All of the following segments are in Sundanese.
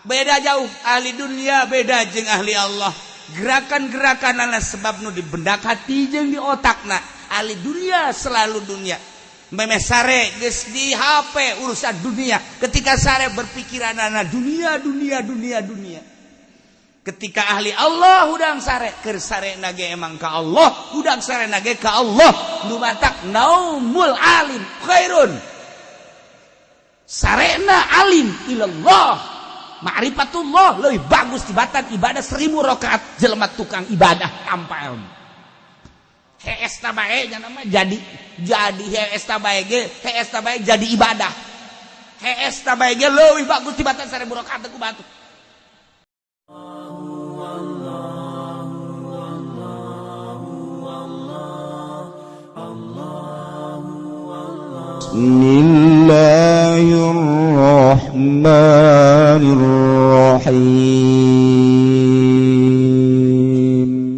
Beda jauh ahli dunia, beda jeung ahli Allah. Gerakan-gerakan anak sebab nu dibendak hati jeung di otakna. Ahli dunia selalu dunia. Memeh sare geus di HP urusan dunia. Ketika sare berpikiran anak dunia, dunia, dunia, dunia. Ketika ahli Allah hudang sare, keur sare nage emang ka Allah, hudang sare nage ka Allah. Nu matak naumul alim khairun. Sarena alim ilallah, ma'rifatullah lebih bagus tibatan ibadah 1000 rakaat jelema tukang ibadah tanpa ilmu. Hees ta bae nya nama jadi hees ta bae ge, hees ta bae jadi ibadah. Hees ta bae ge leuwih bagus tibatan 1000 rakaat ku batu. Bismillahirrahmanirrahim.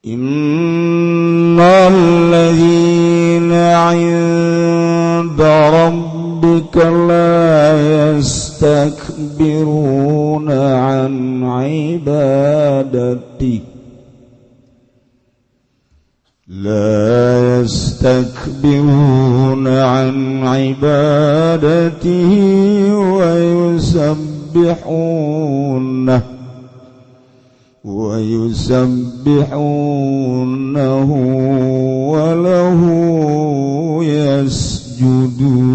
Innal ladzina 'inda rabbika la yastakbiruna 'an 'ibadatihi لا يستكبرون عن عبادته ويسبحونه وله يسجدون.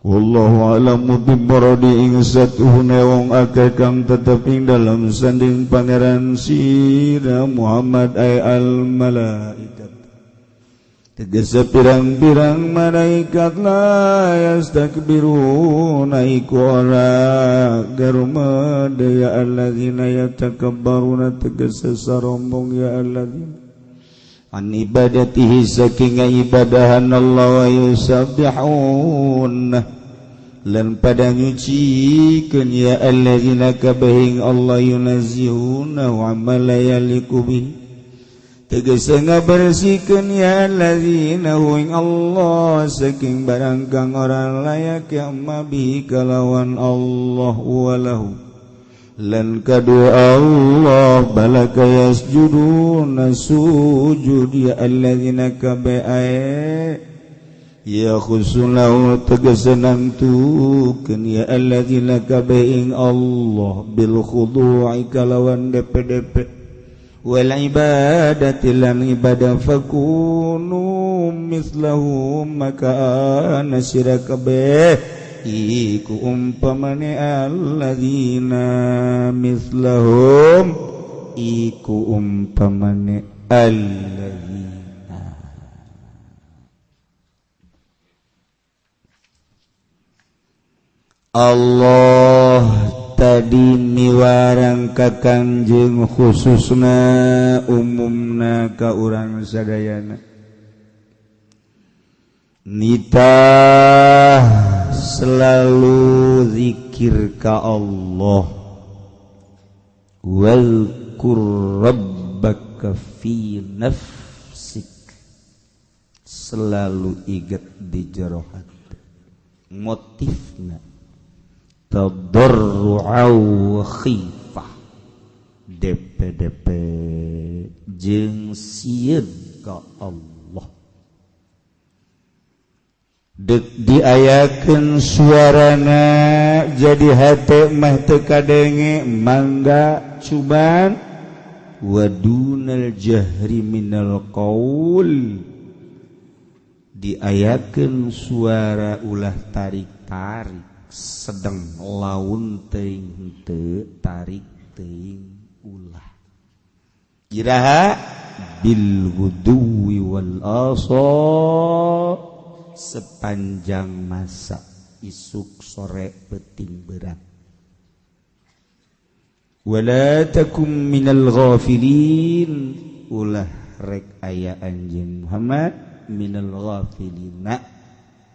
Wallahu a'lamu bimuradi ing satuhune wong akeh kang tetep ing dalam sanding pangeran sira Muhammad ay al malaikat. Tegese pirang-pirang malaikat la yastakbiruna iku ora garumade ya alladzina yatakabbaruna tegese sarombong ya alladzina an ibadatihi saking ibadahan Allah wa yusabbihun lan pada nyucikeun ya alladzina kabehing Allah yunazzihuna wa amma la yaliku bihi tegese ngabersihkeun ya alladzina ing Allah saking barang kang ora layak ya amma bihi kalawan Allah walahu lan kadua Allah balaka yasjuduna sujud ya alladzina kabae ya khusulahu tegese nangtukeun ya alladzina kabae Allah bil khudu'i kalawan DPDP wal ibadati lan ibadah fakunu mislahum maka ana sira kabeh iku umpamane alladzina mislahum iku umpamane alladzina. Allah tadi miwarang ka Kangjeng khususna umumna ka urang sadayana nitah selalu zikir ka Allah wal rabbaka fi nafsik, selalu ingat di jero hati motifna tadarru'a wa khifah DPDP jeung sieun ka Allah. Dek diayakeun suarana jadi hate mah teu kadenge mangga cuman wadunal jahri minal qaul diayakeun suara ulah tarik-tarik sedang laun teuing teu tarik teuing ulah iraha bil ghuduwi wal asal sepanjang masa isuk sore peting berat. Wala takum minal ghafilin ulah rek aya anjeun Muhammad minal ghafilina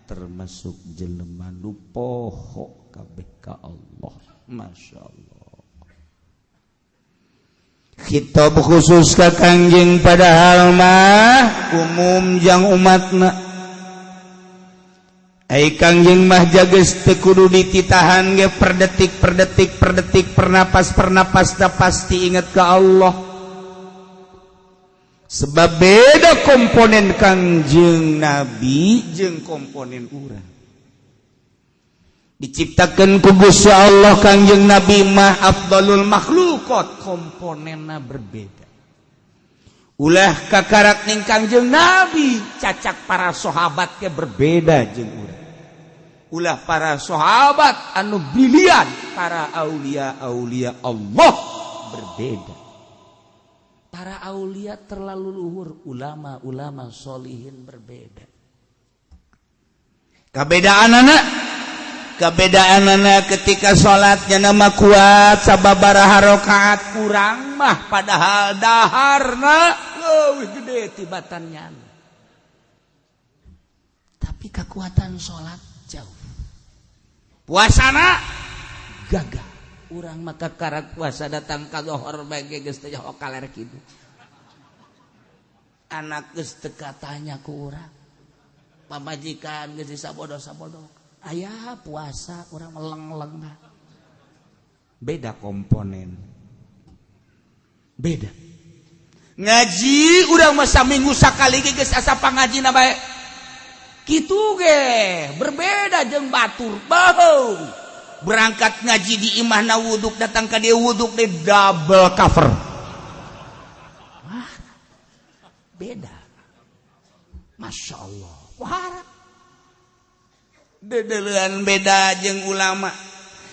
termasuk jelema nu poho kabeh ka Allah. Masya Allah. Khitab khusus ka Kangjeng padahal mah umum jang umatna. Ai Kangjeng mah geus teu kudu dititahan ge per detik per detik per detik per napas per napas da pasti ingat ka Allah. Sebab beda komponen Kangjeng Nabi jeung komponen urang. Diciptakan ku Gusti Allah Kangjeng Nabi mah afdalul makhluqat, komponenna berbeda. Ulah kakarak ning Kangjeng Nabi cacak para sahabat ke berbeda jeung urang. Ulah para sahabat anu brilian, para aulia aulia Allah berbeda. Para aulia terlalu luhur, ulama-ulama solihin berbeda. Kabedaan anak ketika salatnya nama kuat sababaraha rakaat, kurang mah padahal daharna leuwih gede tibatannya, tapi kekuatan salat jauh, puasana gagah. Urang maka karak puasa datang ka lohor bae geus teh kaler kitu, anak geus teu katanya ku urang, pamajikan geus disabodo-sabodo, aya puasa urang meleng-leng. Beda komponen, beda ngaji. Urang masa minggu sakali ge geus asa pangajina bae kitu ge, berbeda jeung batur. Bau berangkat ngaji di imahna wuduk, datang ka dia wuduk di double cover. Wah, beda. Masya Allah. Wah, dedelean beda jeung ulama,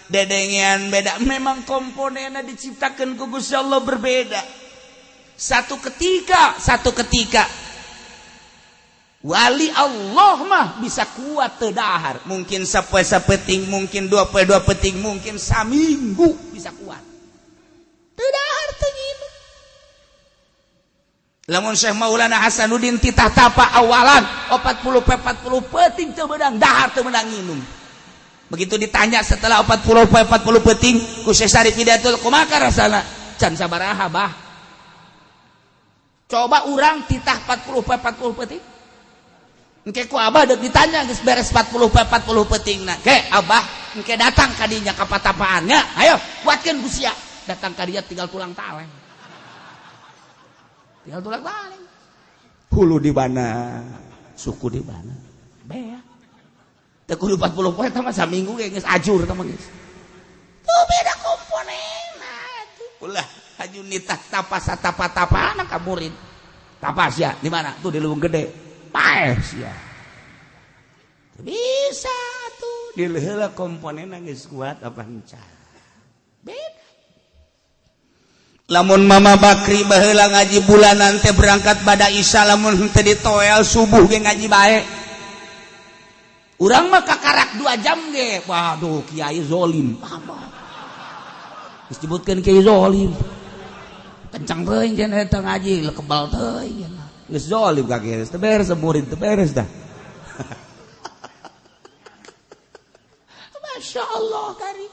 dedengean beda. Memang komponennya diciptakan ku Gusti Allah berbeda. Satu ketika wali Allah mah bisa kuat teu dahar, mungkin sapoe sapeting, mungkin dua poe dua peting, mungkin saminggu bisa kuat teu dahar, teu nginum. Lamun Syekh Maulana Hasanuddin titah tapa awalan 40 poe 40 peting teu meunang dahar, teu meunang nginum. Begitu ditanya setelah 40 poe 40 peting ku Syekh Syarif Hidayatul, kumaha rasana? Can sabaraha, bah. Coba urang titah 40 poe 40 peting. Engke ku abah deuk ditanya geus beres 40 poe 40 peting na. Ke abah engke datang ka dinya ka patapaannya. Ayo kuatkeun ku sia. Datang ka dinya tinggal tulang taleng. Tinggal tulang taleng. Hulu di mana? Suku di mana? Bea. Teu kudu 40 poe tah mah, saminggu ge geus ajur tah mah geus. Tuh beda komponen atuh. Ulah haju nitah tapa satapa-tapana ka murid. Tapas ya di mana? Tuh di Leuweung Gede. Paeh sia. Bisa tuh diheula komponen geus kuat apa encan. Beda. Lamun Mama Bakri baheula ngaji bulanan teh berangkat pada Isya, lamun henteu ditoel subuh ge ngaji bae. Urang mah kakarak 2 jam ge, waduh, kiai zolim. Apa? Geus disebutkeun kiai zolim. Kencang teuing cenah eta ngaji, kebal teuing. Geus zolim ka kiai, teu beres murid, teu beres dah. Masya Allah kari.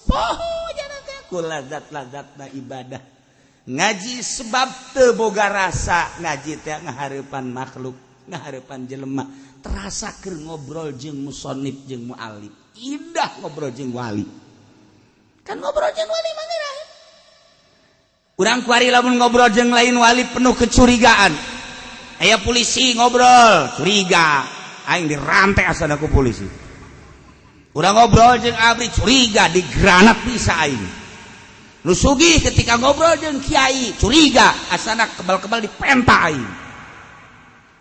Poho jangan teh ku lazat-lazatna ibadah. Ngaji sebab teu boga rasa ngaji teh ngahareupan makhluk, ngahareupan jelema. Terasa keur ngobrol jeung musonib jeung mualif. Indah ngobrol jeung wali. Kan ngobrol jeung wali mah ngeurah. Urang kuari lamun ngobrol jeung lain wali penuh kecurigaan. Aya polisi ngobrol, curiga. Aing dirantai asana ku polisi. Urang ngobrol jeung abri curiga, digranat bisa aing. Nu sugih ketika ngobrol jeung kiai curiga, asana kebal-kebal dipenta aing.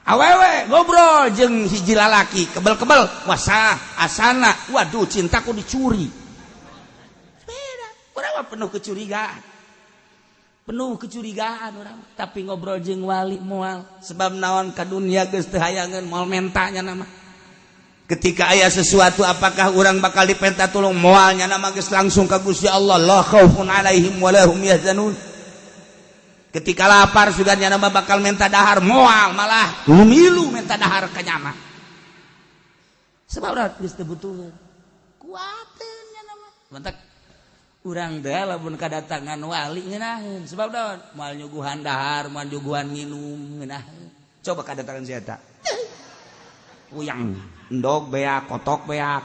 Awewe ngobrol jeung hiji lalaki kebal-kebal wasah asana, waduh, cintaku dicuri. Beda, urang mah penuh kecurigaan. Penuh kecurigaan urang, tapi ngobrol jeung wali moal. Sebab naon? Ka dunia geus teu hayangeun, moal mentanya nama. Ketika aya sesuatu, apakah orang bakal dipenta tolong? Moalnya nama geus langsung ka Gusti Allah, la khaufun alaihim wa lahum yahzanun. Ketika lapar suganya nama bakal minta dahar moal, malah milu minta dahar ka nyana, sebab urang geus teu butuheun kuateun nya nama. Mantak urang teh lamun kadatangan wali ngeunaheun, sebab naon? Moal nyuguhan dahar, moal nyuguhan nginum, ngeunaheun. Coba kadatangan si eta. Puyang, endog beak, kotok beak.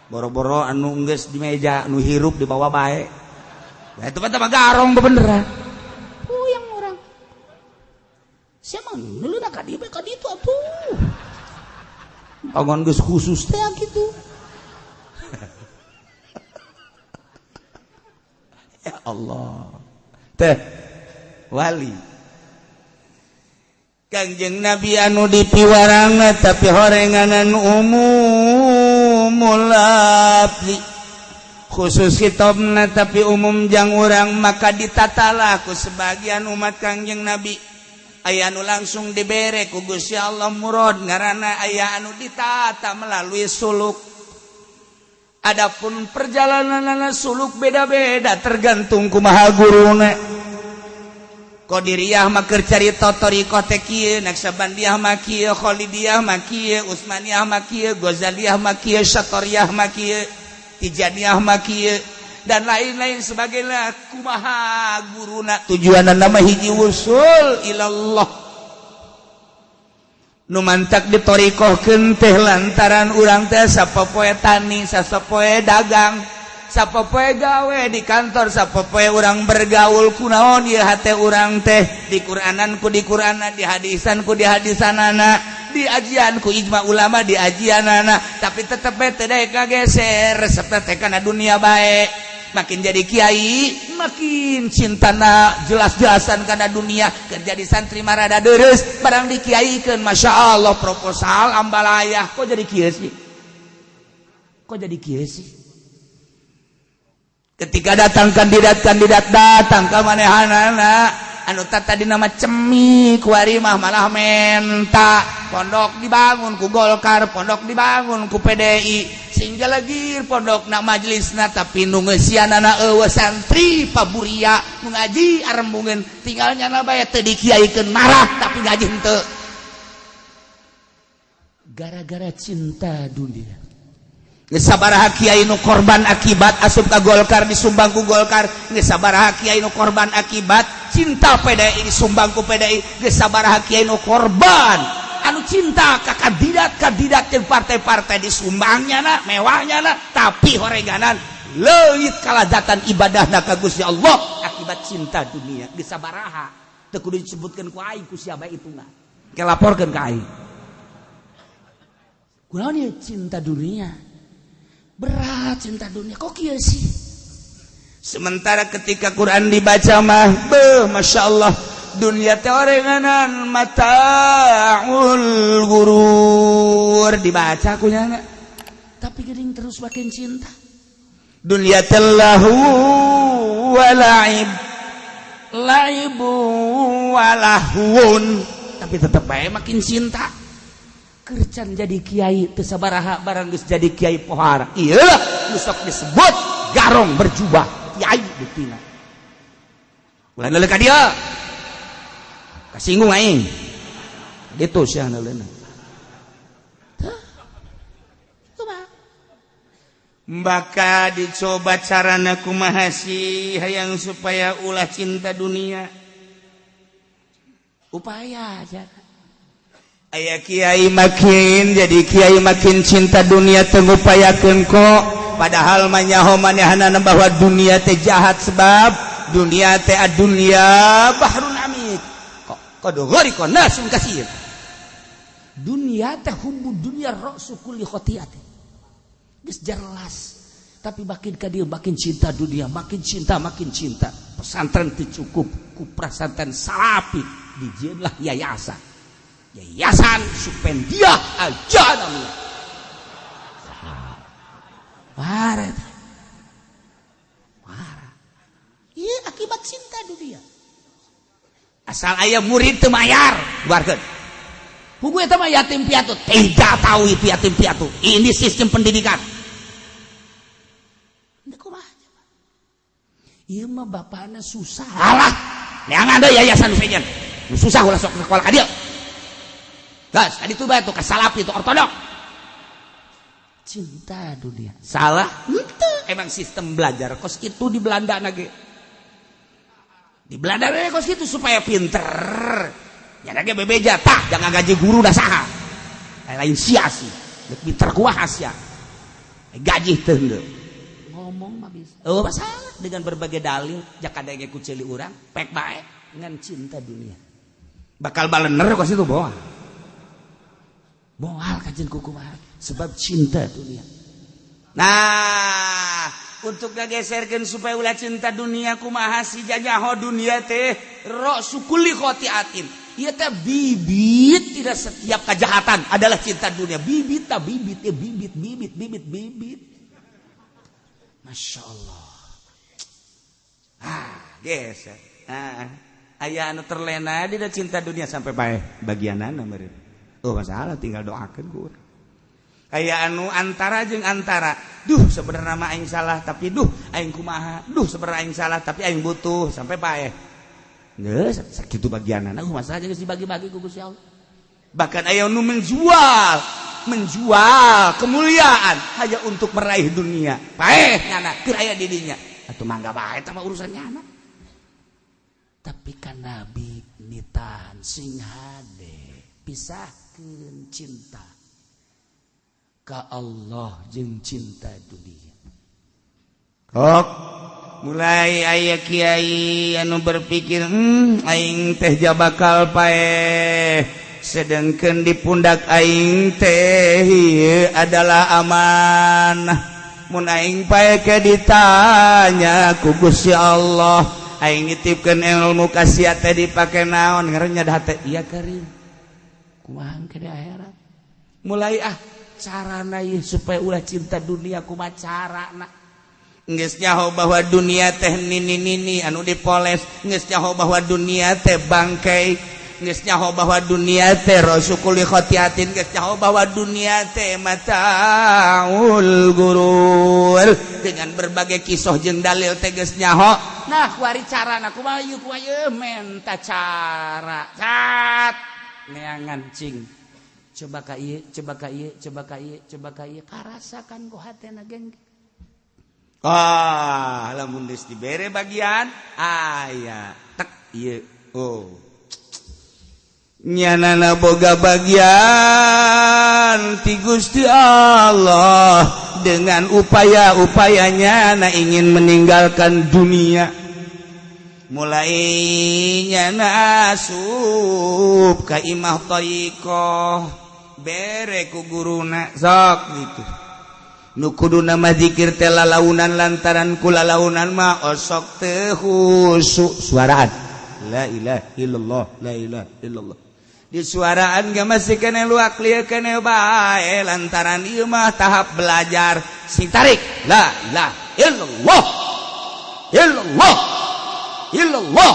Boro-boro anu geus di meja, nu hirup dibawa bae. Nah, itu mah garong bebeneran. Puyang orang. Siapa ngeuleuh ka dieu ka ditu atuh. Pangon geus khusus teh kitu. Ya Allah. Teh wali. Kangjeng Nabi anu dipiwarang tapi horenganan umumul lafzi. Khusus hitobna tapi umum jang urang maka ditatalah ku sebagian umat Kangjeng Nabi. Aya anu langsung dibere ku Gusti Allah murad ngaranna aya anu ditata melalui suluk. Adapun perjalanan suluk beda-beda tergantung kumaha guruna. Qadiriyah mah keur carita thariqah teh kieu, Naqsyabandiyah mah kieu, Khalidiyah mah kieu, Utsmaniyah mah kieu, Ghazaliyah mah kieu, Syatoriyah mah kieu, Tijaniyah mah kieu, dan lain-lain sebagainya. Kumaha guruna tujuanna mah hiji wusul ilallah. Nu mantak ditorikohkeun teh lantaran urang teh sapopoe tani, sapopoe dagang, sapopoe gawe di kantor, sapopoe urang bergaul kunaon ieu hate urang teh di Qur'anan ku di Qur'anna, di hadisan ku di hadisanana, di ajian ku ijma ulama di ajianana, tapi tetep bae teu daek kageser resep teh kana dunia bae. Makin jadi kiai makin cintana jelas-jelasan karena dunia, kerja di santri marada deres barang dikiaikeun masya Allah proposal ambalayah kok jadi kieu sih, kok jadi kieu sih. Ketika datang kandidat-kandidat datang ka manehanana anu tadi nama cemi kuari mah malah menta pondok dibangun ku Golkar, pondok dibangun ku PDI, sehingga lagi pondok na majelisna tapi nu ngeusianana eueuh santri paburia nu ngaji arembungeun tinggal nyana bae teu dikiaikeun marah tapi ngaji henteu gara-gara cinta dunia. Geus sabaraha kiai nu korban akibat asup ka Golkar disumbang ku Golkar, geus sabaraha kiai nu korban akibat cinta PDI disumbang ku PDI, geus sabaraha kiai nu korban anu cinta ka kandidat-kandidat jeung partai-partai disumbangnya na mewahnya na tapi horeganan leuit kalazatan ibadahna ka Gusti Allah akibat cinta dunia. Geus sabaraha teu kudu disebutkeun ku aing ku siapa hitungan ke laporkeun ka aing kunaon ieu cinta dunia berat, cinta dunia kok kieu sih. Sementara ketika Quran dibaca mah beuh masya Allah dunia teh orenganan mataul gurur dibaca kunyana tapi geuning terus makin cinta dunia teh lahu wa la'ib laibu wa lahun tapi tetep bae makin cinta. Kercan jadi kiai teu sabaraha barang geus jadi kiai pohara ieu nu sok disebut garong berjubah kiai buktina ulah neuleuh ka dieu kasinggung aing ditu sia neuleuna kumaha baka dicoba carana kumaha sih hayang supaya ulah cinta dunia upaya aja. Aya kiai makin jadi kiai makin cinta dunia teu ngupayakeun kok padahal mah nyaho manehanana bahwa dunia teh jahat sebab dunia teh adunya bahrun amik kok qad ghariqa nasun katsir dunia teh hubbu dunya ra'su kulli khati'atin geus jelas tapi makin ka dieu makin cinta dunia makin cinta pesantren teu cukup ku pesantren salafi dijieunlah yayasan Yayasan Supendiah Al-Janamiyah. Marah. Marah. Iya akibat cinta dunia. Asal aya murid teu mayar, keluarkeun. Pugu eta mah yatim piatu, tidak tahu itu yatim piatu. Ini sistem pendidikan. Kumaha? Ieu mah bapana susah. Alah, neangan deui yayasan sejen. Susah ulah sok sekolah ka dieu. Gas, tadi tuh batu kasalapi itu ortodok. Cinta dunia. Salah? Itu emang sistem belajar kos itu di Belanda nage. Di Belanda nage kos itu supaya pinter. Ya nage bebeja tah jangan gaji guru dah saha. Lain sia sih. Dek pinter kumaha sia. Gaji teu henteu. Ngomong mah bisa. Oh, masalah dengan berbagai dalil jaka denge ku ceuli urang pek bae ngan cinta dunia. Bakal balener kos itu boal. Boal kajen ku kumaha sebab cinta dunia. Nah, untuk ngageserkeun supaya ulah cinta dunia kumaha si jajaho dunia teh ra'su kulli khati'atin. Ieu teh bibit tidak setiap kejahatan adalah cinta dunia. Bibit ta bibit ya bibit bibit bibit bibit. Masya Allah. Ah, geser. Ah, aya anu terlena dina cinta dunia sampai paeh bagianana meureun. Oh, masalah tinggal doakeun ku urang. Aya anu antara jeung antara. Duh, sebenarnya mah aing salah tapi duh aing kumaha. Duh, sebenarnya aing salah tapi aing butuh sampai paeh. Geus sakitu bagianana masalah geus dibagi-bagi ku Gusti Allah. Bahkan aya nu menjual kemuliaan hanya untuk meraih dunia. Paeh nyana keur aya di dinya. Atuh mangga bae eta mah urusan nyana. Tapi kan Nabi nitahan sing hade pisahkeun cinta ka Allah jeung cinta dunia. Kok mulai aya kiai anu berpikir aing teh bakal paeh sedengkeun di pundak aing teh ieu adalah amanah. Mun aing paeh ke ditanya ku Gusti Allah, aing nitipkeun ilmu ka sia teh dipake naon ngarannya hate ieu karim. Kumaha ke di akhirat. Mulai carana ieu supaya ulah cinta dunia kumaha carana. Geus nyaho bahwa dunia teh nini-nini anu dipoles, geus nyaho bahwa dunia teh bangkai, geus nyaho bahwa dunia teh rasukuli khotiatin, geus nyaho bahwa dunia teh mataul gurur. Dengan berbagai kisah jeung dalil teh geus nyaho. Nah, kuari carana kumaha ieu kumaha ieu menta cara. Cat neangan cing. Coba ka ieu, coba ka ieu, coba ka ieu, coba ka ieu, karasakan ku hatena geng. Ah, lamun geus dibere bagian aya tek ieu. Oh. Nyanana boga bagian ti Gusti Allah dengan upaya-upayanya na ingin meninggalkan dunia. Mulai nyana asup ka imah thariqah bere ku guruna sok gitu. Nu kuduna mah zikir teh lalaunan lantaran ku lalaunan mah osok teu khusyuk suaraan la ilaha illallah la ilaha illallah di suaraan ge masih kene luak lieu kene bae lantaran ieu mah tahap belajar sing tarik la ilaha illallah illallah illallah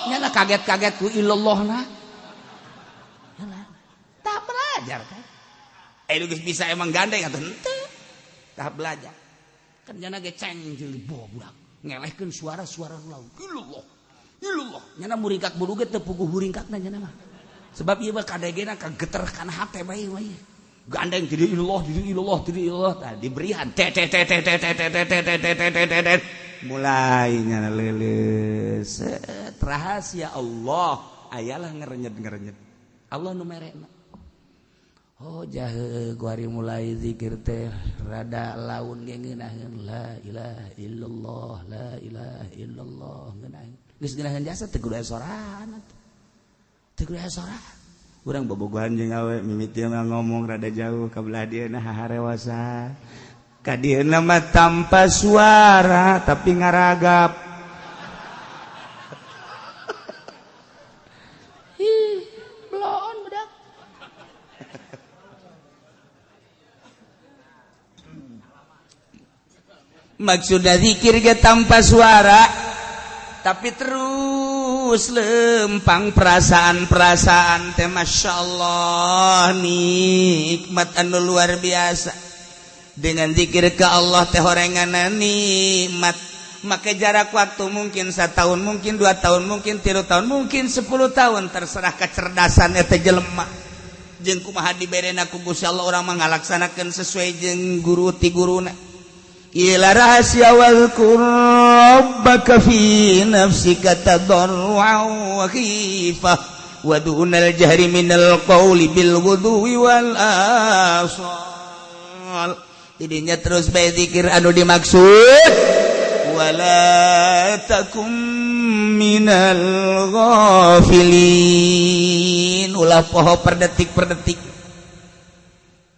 nyana kaget-kaget ku illallahna tahap belajar kan geus bisa emang gandeng atuh henteu tahap belajar kan nyana ge ceng jeung budak ngelehkeun suara-suara laut illallah illallah nyana muringkak bulu ge teu puguh muringkakna nyana mah sebab ieu mah kadegena kageter kana hate bae wae gandeng di illallah di illallah di illallah tah diberian t t t t t t t t t t t t t mulai nyana leuleus rahasia Allah ayalah ngerenyet-ngerenyet Allah nu merena. Oh jahe kuari mulai zikir teh rada laun ge ngeunaheun la ilaha illallah la ilaha illallah ngeunaheun geus ngeunaheun jasa teu kudu aya sorangan teu kudu aya sorangan urang bobogohan jeung awe mimiti mah ngomong rada jauh ka belah dieu na haharewasa ka dieu mah tanpa suara tapi ngaragap. Ih bloon budak. Maksudnya zikir ge tanpa suara tapi terus lempang perasaan-perasaan teh Masya Allah nikmat anu luar biasa. Dengan zikir ke Allah teh horenganna nikmat. Maka jarak waktu mungkin 1 tahun, mungkin 2 tahun, mungkin 3 tahun, mungkin 10 tahun, terserah kecerdasan eta jelema. Jeung kumaha diberena ku Gusti Allah urang mah ngalaksanakeun sesuai jeung guru ti guruna. Ila rahasia wal rabbaka fi nafsika tadarru'an wa khifah Wa dunal jahri minal qawli bil ghudwi wal asal. Tidinya terus bae zikir anu dimaksud wala takum minal ghafilin, ulah poho per detik per detik.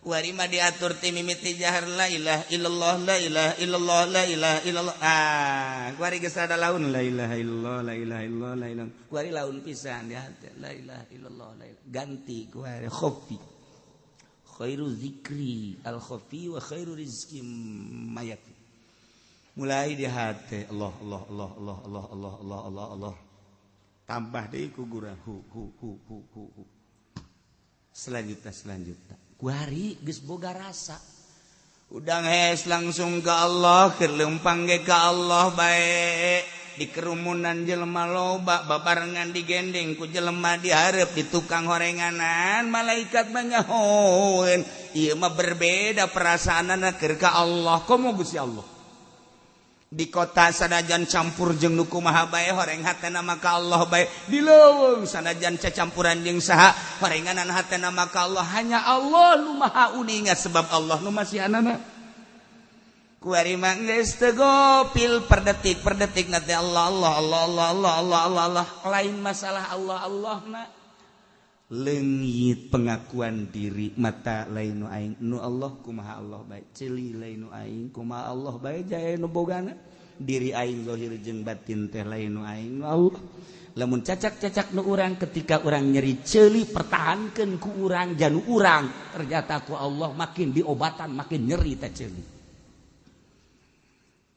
Kuari mah diatur ti mimiti jahar la ilaha illallah, la ilaha illallah, la ilaha illallah. Ah, kuari geus rada laun la ilaha illallah, la ilaha illallah, la ilaha. Kuari laun pisan di hati la ilaha illallah, la ilaha. Ganti kuari khafi. Khairu zikri al khafi wa khairu rizki mayat. Mulai di hati Allah Allah Allah Allah Allah Allah Allah Allah Allah. Tambah deui ku gurah hu hu hu hu hu. Selanjutnya selanjutnya. Kuari geus boga rasa. Udang hes langsung ke Allah, keur leumpang ge ka Allah bae. Di kerumunan jelema loba babarengan digendeng ku jelema dihareup di tukang horenganan, malaikat mah nyahoeun. Ieu mah berbeda perasaanana keur ka Allah. Komo Gusti Allah. Di kota sanajan campur jeung nu kumaha bae horeng hatena mah ka Allah bae. Di leuweung sanajan cacampuran jeung saha horenganan hatena mah ka Allah. Hanya Allah nu maha uninga sebab Allah nu masihanana. Kuari mah geus teu gopil per detik per detik na teh Allah Allah Allah Allah Allah Allah Allah Allah. Lain masalah Allah Allah na. Leungit pengakuan diri mata lain nu aing nu Allah kumaha Allah bae, ceuli lain nu aing kumaha Allah bae, jae nu bogana diri aing zahir jeung batin teh lain nu aing nu Allah. Lamun cacak-cacak nu urang ketika urang nyeri ceuli pertahankeun ku urang janu urang, ternyata ku Allah makin diobatan makin nyeri teh ceuli.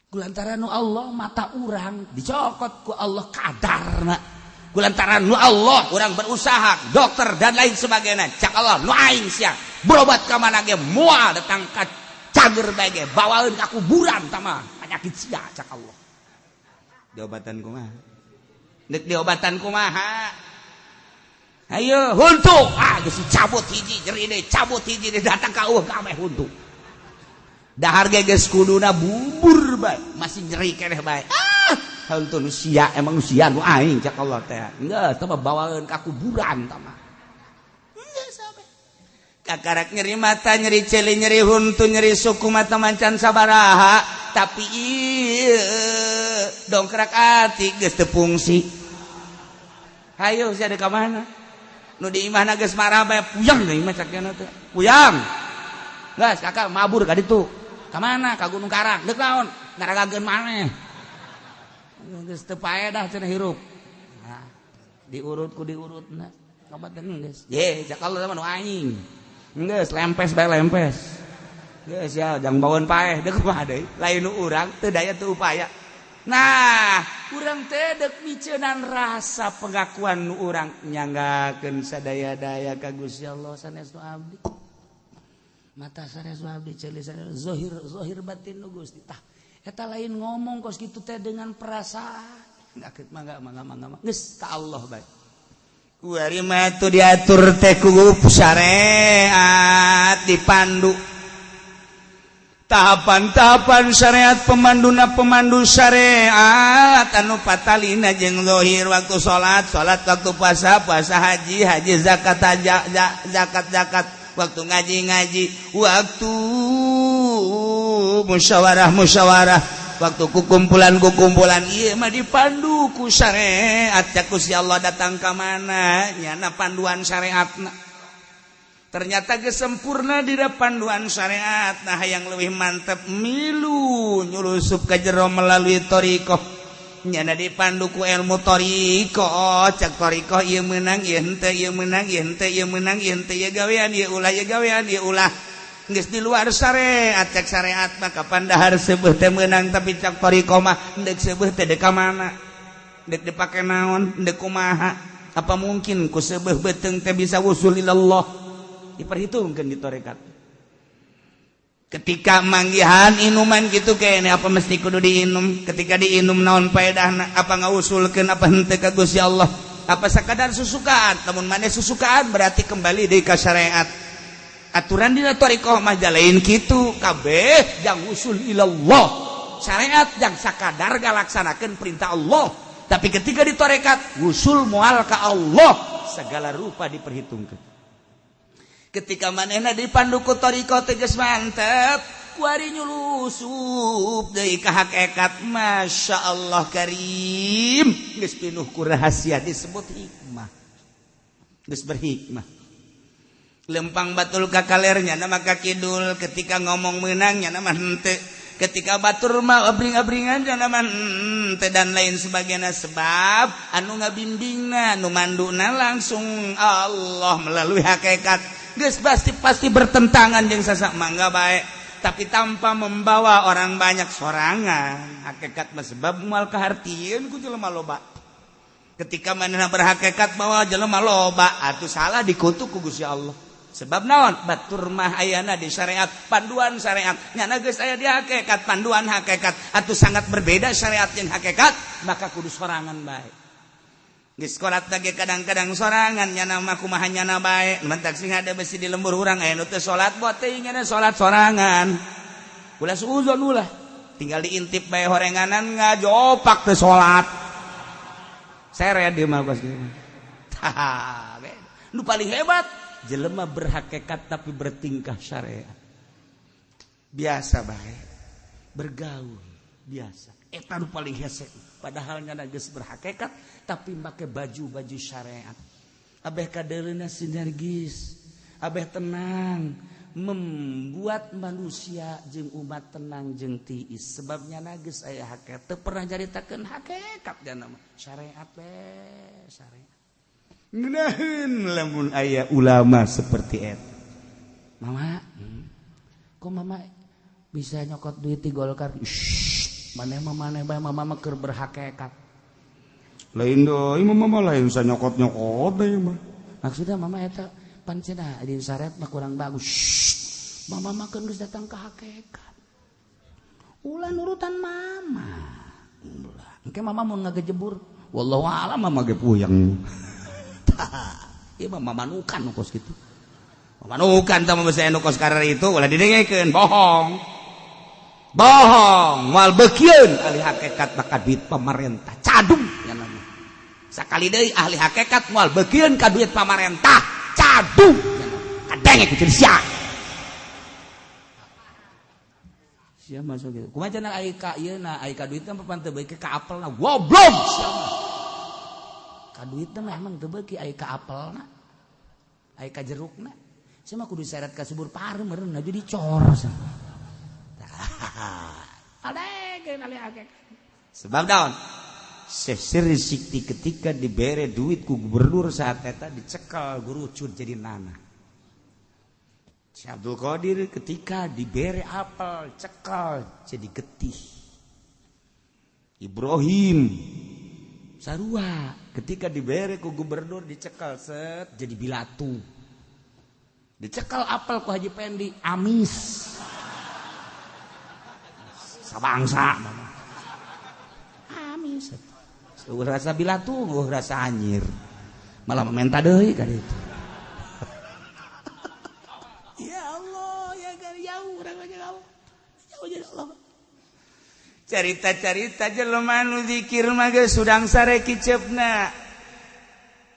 Kulantaran nu Allah mata urang dicokot ku Allah kadarna. Kulantaran nu Allah orang berusaha dokter dan lain sebagainya, cak Allah nu aing sia berobat ka mana ge moal datang ka cager bae ge bawaeun ka kuburan tama penyakit sia, cak Allah. Diobatan kumaha? Deuk diobatan kumaha? Ayo huntu, ah geus cabut hiji nyeri deui, cabut hiji deui, datang ka eueuh kabeh huntu. Dahar ge geus kuduna bubur bae masih nyeri keneh bae. Ah, huntu nu sia emang nu sia nu aing, cak Allah teh. Geus teh bawaeun ka kuburan tah mah. Geus sampe. Kakarak nyeri mata, nyeri ceuli, nyeri huntu, nyeri suku mata mancan sabaraha, tapi ieu dongkrak ati geus teu fungsi. Hayo sia deuk ka mana? Nu di imahna geus marah bae puyang deui mah cak nya teh. Puyang. Geus kakak mabur ka ditu. Ka mana? Ka Gunung Karang. Deuk naon? Ngaragageun maneh. Geus teu paedah cenah hirup. Nah, diurut ku diurutna. Kabaten geus. Ye, cak Allah mah nu aing. Geus lempes bae lempes. Geus ya, jang baweun paeh deuk kumaha deui? Lain nu urang teu daya teu upaya. Nah, urang teh deuk miceunan rasa pengakuan nu urang nyanggakeun sadaya-daya ka Gusti Allah sanes nu abdi. Mata sanes nu abdi, ceuli sanes zahir zahir batin nu Gusti. Tah, eta lain ngomong kos kitu teh dengan perasaan. Enggak mangga mangga mangga. Geus ka Allah bae. Kuari mah tuh diatur teh ku syariat dipandu. Tahapan-tahapan syariat pemanduna pemandu syariat anu patalina jeung zahir waktu salat salat waktu puasa puasa haji haji zakat zakat zakat waktu ngaji ngaji waktu musyawarah musyawarah waktu kukumpulan kukumpulan ieu mah dipandu ku syariat. Cak Gusti Allah datang ka mana nyana panduan syariatna. Ternyata gesempurna di panduan syariat. Nah, yang lebih mantap milu nyulusup ke jero melalui thoriqoh. Nyana dipandu ku ilmu thoriqoh. Cak thoriqoh ieu meunang ieu henteu, ieu meunang ieu henteu, ieu meunang ieu henteu, ieu gawean ieu ulah, ieu gawean ieu ulah. Geus di luar syariat. Cak syariat mah kapan dahar seubeuh teh meunang, tapi cak thoriqoh mah deuk seubeuh teh deuk ka mana? Deuk dipake naon? Deuk kumaha? Apa mungkin ku seubeuh beuteung teh bisa wusul ilallah? Diperhitungkan di torekat. Ketika manggihan inuman gitu kayaknya apa mesti kudu diinum? Ketika diinum naon paedahna? Apa ngausulkeun apa henteu ka Gusti Allah? Apa sakadar susukaan? Lamun maneh susukaan berarti kembali deui ka syariat. Aturan dina thariqah mah jalain kitu kabeh jang usul ilallah. Syariat jang sakadar ngalaksanakeun perintah Allah. Tapi ketika di torekat usul moal ka Allah. Segala rupa diperhitungkan. Ketika manehna dipandu ku thariqah teh geus mantep, kuari nyulusup deui ka hakikat. Masya Allah karim, geus pinuh ku rahasia disebut hikmah. Geus berhikmah. Lempang batul ka kalernya nama ka kidul, ketika ngomong meunangnya nama henteu, ketika batur mah abring-abringan nama henteu dan lain sebagainya. Sebab anu ngabimbingna, nu manduna langsung Allah melalui hakikat. Geus pasti bertentangan jeung sasak mangga bae, tapi tanpa membawa orang banyak sorangan. Hakikat mah sebab moal kahartieun ku jelema loba. Ketika manehna berhakikat bawa jelema loba atuh salah dikutuk ku Gusti Allah. Sebab naon? Batur mah ayana di syariat, panduan syariat. Nyana geus aya di hakikat, panduan hakikat. Atuh sangat berbeda syariat jeung hakikat, maka kudu sorangan bae. Geus salat lagi kadang-kadang sorangan nyana mah kumaha nyana bae. Mentak sing ada besi di lembur urang aya nu teu salat boh teuing nyana salat sorangan. Ulah suuzon ulah. Tinggal diintip bae horenganan ngajopak teu salat. Seret dia mah pas kieu. Tah, nu paling hebat jelema berhakikat tapi bertingkah syariat. Biasa bae. Bergaul biasa. Eta nu paling hese. Padahal nyana geus berhakikat tapi make baju-baju syariat. Abeh kadeuleuna sinergis, abeh tenang, membuat manusia jeung umat tenang jeung tiis. Sebabnya geus aya hakikat, teu pernah nyaritakeun hakikat nyana mah. Syariat we, syariat. Ngeunaheun lamun aya ulama seperti eta. Mama, kok mama bisa nyokot duit di Golkar? Shh, maneh mah maneh bae, mama mah keur berhakikat. Lain deui mama mah lain sanyokot-nyokot deui mah. Maksudnya mama eta pan cenah di syariat mah kurang bagus. Shh, mama mah kan geus datang ke hakikat. Ulah nurutan mama. Ulah. Engke mama mun ngagejebur, wallahu a'lam mama ge puyeng. Ieu mah mamanukan nu kos kitu. Mamanukan tah mah basa nu kos karar itu ulah didengekeun, bohong. Bohong, moal beukieun ahli hakikat maka duit pamarentah cadung nya mah. Sakali deui ahli hakikat moal beukieun ka duit pamarentah cadung nya mah. Kadenge ku sia. Sia masuk gitu. Kumaha cenah ai ka ieu na ai ka duitna papan teu beuki ka apelna goblok sia mah. Ka duitna mah emang teu beuki ai ka apelna. Ai ka jerukna. Sia mah kudu seret ka subur pareum meureun jadi cor sia. Sebab daun Syekh Sirri Sikti ketika dibere duit ku gubernur saat eta dicekal gurucut jadi nana. Syekh Abdul Qadir ketika dibere apel cekal jadi getih. Ibrahim sarua ketika dibere ku gubernur dicekal set jadi bilatu. Dicekal apel ku Haji Pendi amis. Sabangsa amis. Eueuh rasa bilatu, eueuh rasa anjir. Malah menta deui ka ditu. Ya Allah, ya jauh urang mah jauh. Jauh jeung Allah. Carita-carita jelema nu zikir mah geus sudang sare kiceupna.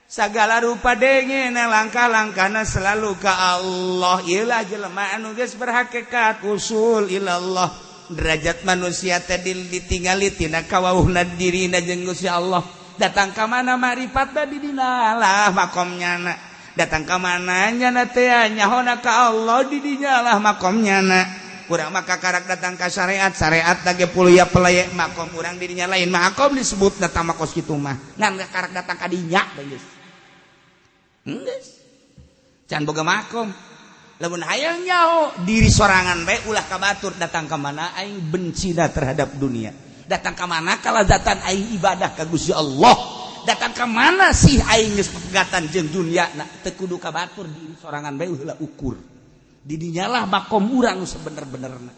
Sagala rupa dengena langkah-langkahna selalu ka Allah. Ieulah jelema anu geus berhakikat usul ilallah. Derajat manusia tadi ditinggali tina kawauhna dirina jeung Gusti Allah. Datang ka mana marifatna di dina lah makomnya na. Datang ka mana nyana teh nyahona ka Allah di dinya lah makomnya na. Urang mah kakarak datang ka syariat, syariat ge puluya peleye makom urang di dinya lain makom disebutna tama kos kitu mah. Ngan kakarak datang ka dinya geus. Geus. Can boga makom. Lamun hayang nyaho diri sorangan bae ulah ka batur datang ka mana aing bencina terhadap dunia. Datang ka mana kalazatan aing ibadah ka Gusti Allah. Datang ka mana sih aing geus pegatan jeung dunia na teu kudu ka batur diri sorangan bae ulah ukur. Di dinyalah makom urang sebener-benerna.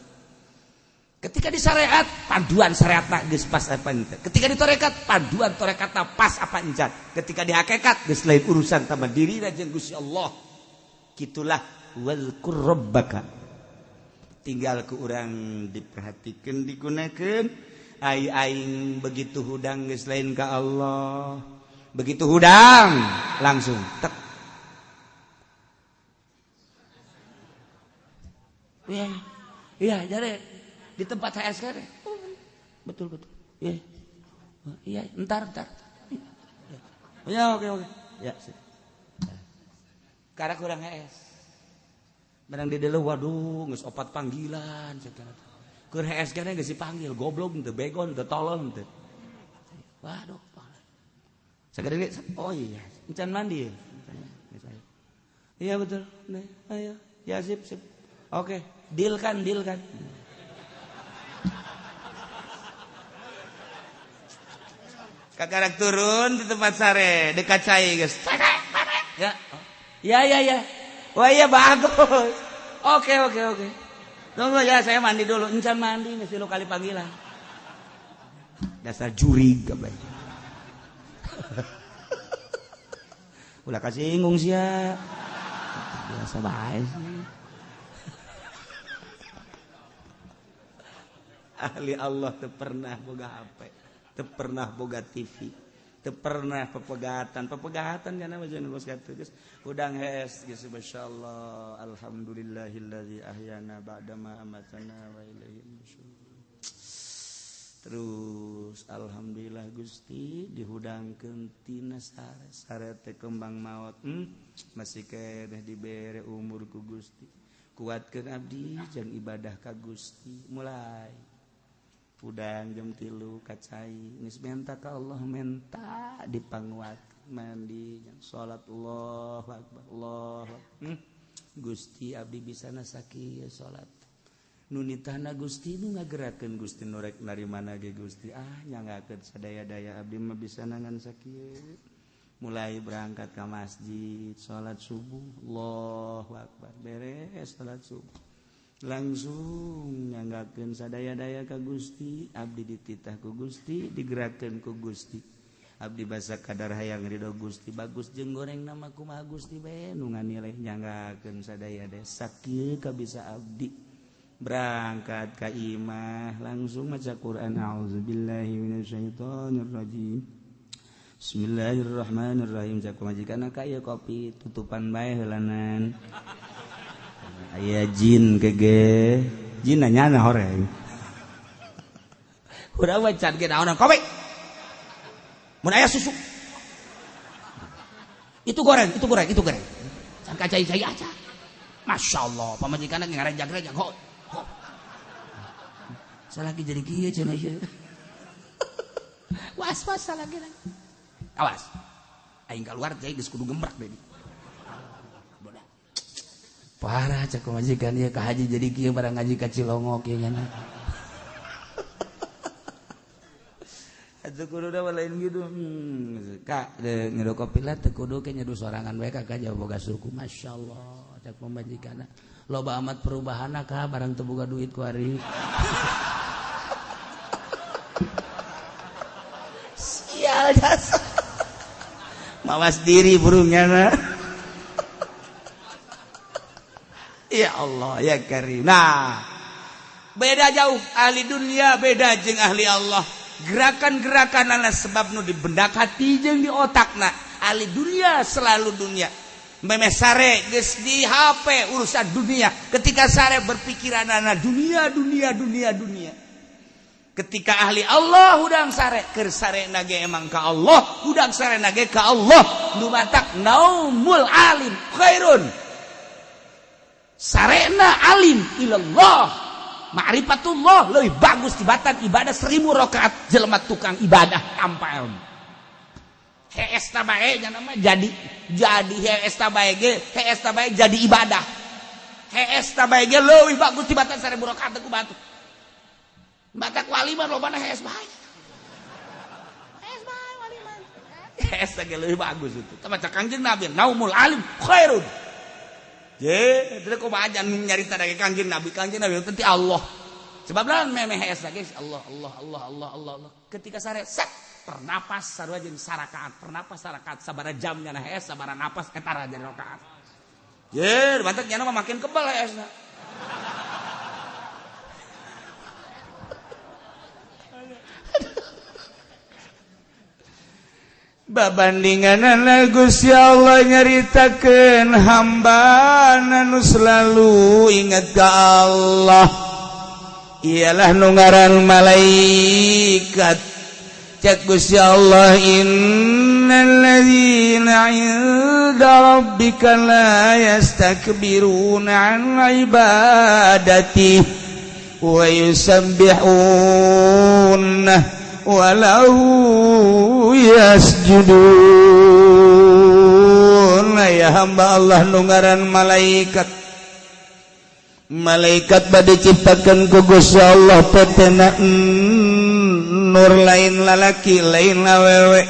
Ketika di syariat panduan syariatna geus pas apa henteu. Ketika di tarekat panduan tarekatna pas apa encan. Ketika di hakikat geus lain urusan tama dirina jeung Gusti Allah. Kitulah wazkur rabbaka. Tinggal ke urang diperhatikan digunakan. Ai aing begitu hudang geus lain ka Allah. Begitu hudang langsung tek. Iya, iya, jadi di tempat HS kan. Betul betul. Iya. Iya, entar entar. Ya, oke oke. Ya, sip. Karena kurang HS. Barang di dulu waduh geus opat panggilan cenah. Keur HS kana geus dipanggil, goblok teu begon teu tolol teu. Waduh. Sagede oh iya, encan mandi ya. Iya betul. Nih, ayo. Ya sip sip. Oke, deal kan, deal kan. Kakarak turun di tempat sare, dekat cai guys. Ya. Ya ya ya. Wah iya bagus. Oke oke oke. Tunggu ya saya mandi dulu. Encan mandi mesti lu kali panggilan. Dasar jurig gabai. Ulah kasih inggung sia. Biasa bae sih. Ahli Allah teu pernah boga HP, teu pernah boga TV, teu pernah pepegatan, pepegatan kana mah jeung geus kitu geus hudang hees geus masyaallah alhamdulillahillazi ahyana ba'da ma amatana wa ilaihi nusyur. Terus alhamdulillah Gusti dihudangkeun tina sare, sare teh kembang maot, masih keneh dibere umur ku Gusti. Kuatkeun abdi jeung ibadah ka Gusti mulai udang jam 3 kacai geus menta ka Allah menta dipanguat mandi jam salat Allahu akbar Allah. Gusti abdi bisa sakieu salat nu nitahna Gusti nu ngagerakeun Gusti nu rek narimana ge Gusti ah nyanggakeun sadaya-daya abdi mah bisa ngan sakieu mulai berangkat ka masjid salat subuh Allahu akbar beres salat subuh langsung nyanggakeun sadaya-daya ka Gusti abdi dititah ku Gusti digerakkeun ku Gusti abdi basa kadar hayang ridho Gusti bagus jeung goreng nama kumaha Gusti bae nu nganilai nyanggakeun sadaya-daya sakieu kabisa abdi berangkat ka imah langsung maca Quran auzubillahi minasyaitonir rajim bismillahirrahmanirrahim cak pamajikan ka ieu kopi tutupan bae heulanan aya jin kege jin nanya na horeng urang mah can ge naonan kopi mun aya susu itu goreng itu goreng itu goreng can ka cai-cai aja masyaallah pamajikanna ngarejag-rejag ho ho salaki jadi kieu cenah ieu was-was salaki awas aing keluar teh geus kudu gembrak deui. Parah cek pamajikan ieu ka haji jadi kieu barang ngaji ka Cilongok ieu nya. Atuh kudu da lain gitu. Kak nyeduh kopi lah teu kudu ke nyeduh sorangan bae ka jauh boga suku masyaallah cek pamajikanna. Loba amat perubahanna ka barang teu boga duit ku ari. Sial jasa. Mawas diri burungnya na. Ya Allah ya Karim. Nah, beda jauh ahli dunia beda jeung ahli Allah. Gerakan-gerakan ana sebab nu dibendak hati jeung di otakna. Ahli dunia selalu dunia. Memeh sare geus di HP urusan dunia. Ketika sare berpikiran ana dunia dunia dunia dunia. Ketika ahli Allah hudang sare keur sare nage emang ka Allah, hudang sare nage ka Allah. Nu matak naumul alim khairun. Sarena alim ilallah ma'rifatullah lebih bagus tibatan ibadah 1000 rakaat jelema tukang ibadah tanpa ilmu. Hees ta bae nya nama jadi hees ta bae ge hees ta bae jadi ibadah. Hees ta bae ge leuwih bagus tibatan 1000 rakaat ku batu. Batak wali mah lobana hees bae. Hees bae wali mah. Hees ta ge leuwih bagus itu. Tah maca Kangjeng Nabi naumul alim khairun. Je, itu kumaha aja nyarita dari Kangjeng Nabi teh Allah. Sebab lawan memeh hees lagi Allah Allah Allah Allah Allah Allah. Ketika sare set pernapas sarua jeung sarakaat, pernapas sarakaat sabara jamnya na hees sabara napas eta jadi rakaat. Je, bantet nya mah makin kebal heesna. Babandingan Gusti Allah nyaritakeun hamba nu selalu ingat ka Allah ialah nu ngaran malaikat. Cek Gusti Allah, innal ladzina 'inda rabbika la yastakbiruna 'an ibadati wa yusabbihuna walau yasjudun. Ya hamba Allah nu ngaran malaikat, malaikat bade ciptakeun ku Gusti Allah tetena nur, lain lalaki lain awewe,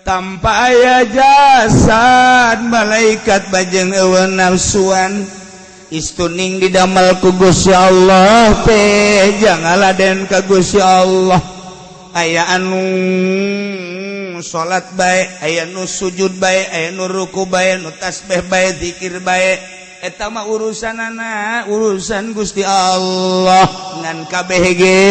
tanpa aya jasad. Malaikat bajeng eueuh nafsuan, istuning didamel ku Gusti Allah teh jangaladen ka Gusti Allah. Aya anu salat bae, aya nu sujud bae, aya nu ruku bae, nu tasbih bae, zikir bae, eta mah urusanana urusan Gusti Allah. Ngan kabeh ge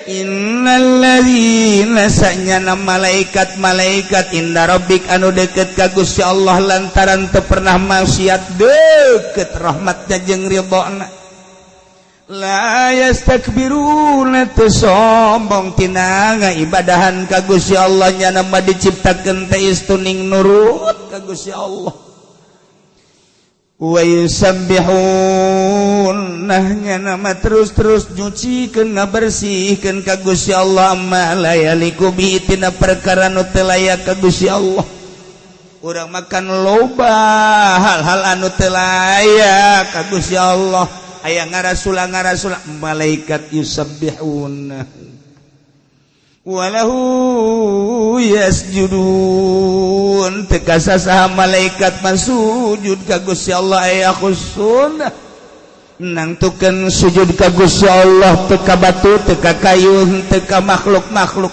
innalladzina sanyana malaikat malaikat inda rabbik anu deket ka Gusti Allah lantaran teu pernah maksiat, deket rahmatnya jeung ridhona, la yastakbiruna teu sombong tina ngaibadahan ka Gusti Allah. Nyana mah diciptakeun teh istuning nurut ka Gusti Allah. Wa yusabbihun nyana mah terus-terus nyucikeun ngabersihkeun ka Gusti Allah ma la yaliku bi tina perkara nu teu layak ka Gusti Allah. Urang makan loba hal-hal anu teu layak ka Gusti Allah, aya ngarasula ngarasula, malaikat yusabbihun walahu yasjudun. Teu saha malaikat mah sujud ka Gusti Allah, aya khusun nangtukeun sujud ka Gusti Allah, teu ka batu, teu ka kayu, teu ka makhluk-makhluk,